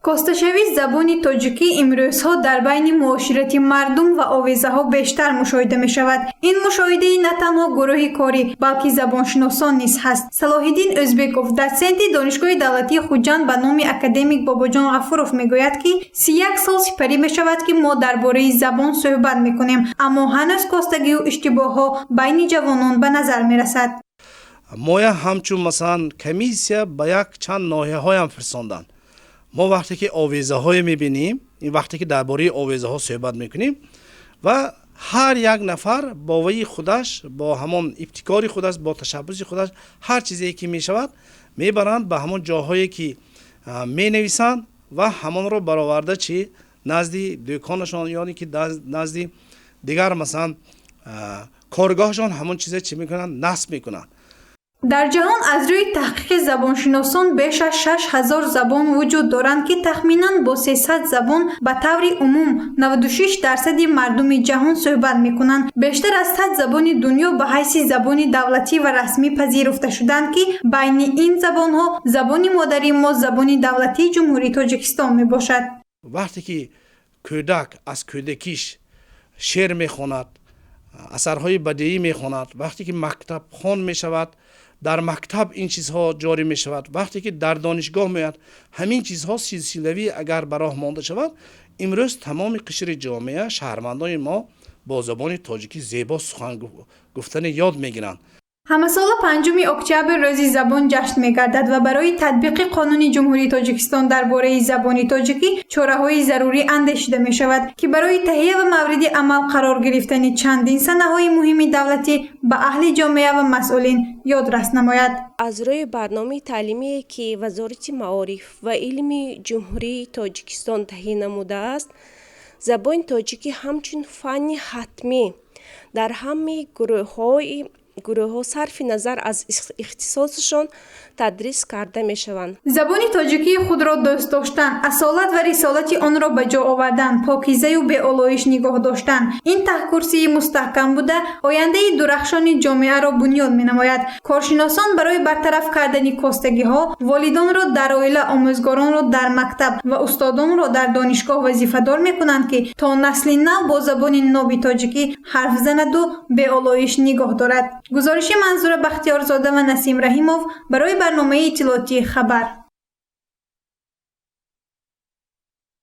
Косташавии забони тоҷикӣ имрӯзҳо дар байни муоширати мардум ва овезаҳо бештар мушоҳида мешавад. Ин мушоҳидаи на танҳо гурӯҳи корӣ, балки забоншиносон низ ҳаст. Салоҳиддин Ӯзбеков, дотсенти Донишгоҳи давлатии Хуҷанд ба номи академик Бобоҷон Ғафуров, мегӯяд, ки 31 сол сипарӣ мешавад, ки мо дар бораи забон суҳбат мекунем, аммо ҳанӯз костагию иштибоҳҳо байни ҷавонон ба назар мерасад. Моя ҳамчун, масалан, комиссия ба як чанд ноҳияҳоям фирсонданд. Мо вақте ки овезаҳое мебинем, ин вақте ки дар бораи овезаҳо суҳбат мекунем ва ҳар як нафар бо ваи худаш, бо ҳамон ибтикори худаш, бо ташаббуси худаш ҳар чизе ки мешавад, мебаранд ба ҳамон ҷоҳое ки менависанд ва ҳамонро бароварда чи назди дӯконашон ёне ки назди дигар, масалан, коргоҳашон ҳамон чизе чӣ мекунанд, насб мекунанд. Дар ҷаҳон аз рӯи таҳқиқи забоншиносон беш аз 6000 забон вуҷуд доранд, ки тахминан бо 300 забон ба таври умум 96% мардуми ҷаҳон суҳбат мекунанд. Бештар аз 100 забони дунё ба ҳайси забони давлатӣ ва расмӣ пазируфта шуданд, ки байни ин забонҳо забони модарии мо, забони давлатии Ҷумҳурии Тоҷикистон мебошад. Вақте ки кӯдак аз кӯдакиш шеър мехонад, асарҳои бадеӣ мехонад, вақте ки мактабхон мешавад, дар мактаб ин чизҳо ҷорӣ мешавад, вақте ки дар донишгоҳ меояд, ҳамин чизҳо силсилавӣ агар ба роҳ монда шавад, имрӯз тамоми қишри ҷомеа, шаҳрвандони мо бо забони тоҷикӣ зебо сухан гуфтани ёд мегиранд. Ҳамасола 5 октябр Рӯзи забон ҷашн мегардад ва барои татбиқи Қонуни Ҷумҳурии Тоҷикистон дар бораи забони тоҷикӣ чораҳои зарурӣ андешида мешавад, ки барои таҳия ва мавриди амал қарор гирифтани чандин санаҳои муҳими давлатӣ ба аҳли ҷомеа ва масъулин ёдрас намояд. Аз рӯи барномаи таълимие, ки Вазорати маориф ва илми Ҷумҳурии Тоҷикистон таҳия намудааст, забони тоҷикӣ ҳамчун фанни ҳатмӣ дар ҳамаи гурӯҳҳо сарфи назар аз ихтисосашон тадрис карда мешаванд. Забони тоҷикии худро дӯст доштан, асолат ва рисолати онро ба ҷо овардан, покизаю беолоиш нигоҳ доштан — ин таҳкурсии мустаҳкам буда, ояндаи дурахшони ҷомеаро бунёд менамояд. Коршиносон барои бартараф кардани костагиҳо волидонро дар оила, омӯзгоронро дар мактаб ва устодонро дар донишгоҳ вазифадор мекунанд, ки то насли нав бо забони ноби тоҷикӣ ҳарф занаду беолоиш нигоҳ дорад. Гузориши Манзура Бахтиёрзода ва Насим Раҳимов барои барномаи иттилоотии «Хабар».